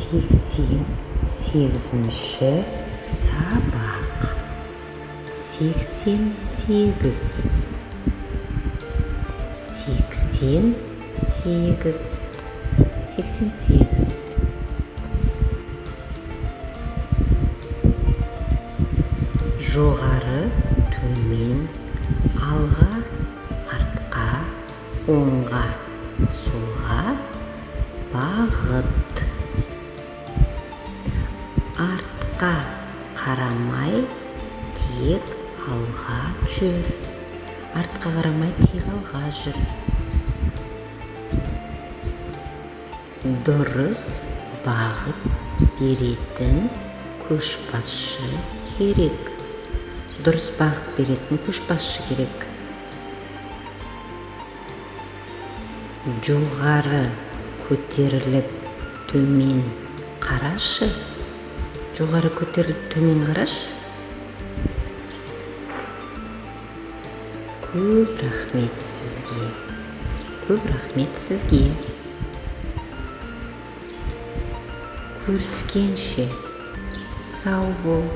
88-ші сабақ. 88, 88, 88. Жоғары, төмен, алға, артқа, оңға, солға бағыт. Артқа қарамай, тек алға жүр. Артқа қарамай, тек алға жүр. Дұрыс бағыт беретін көшбасшы керек. Дұрыс бағыт беретін көшбасшы керек. Жоғары көтеріліп, төмен қарашы. Жоғары көтеріліп, төмен қарашы. Көп рахмет сізге. Көп рахмет сізге. Көріскенше, сау бол.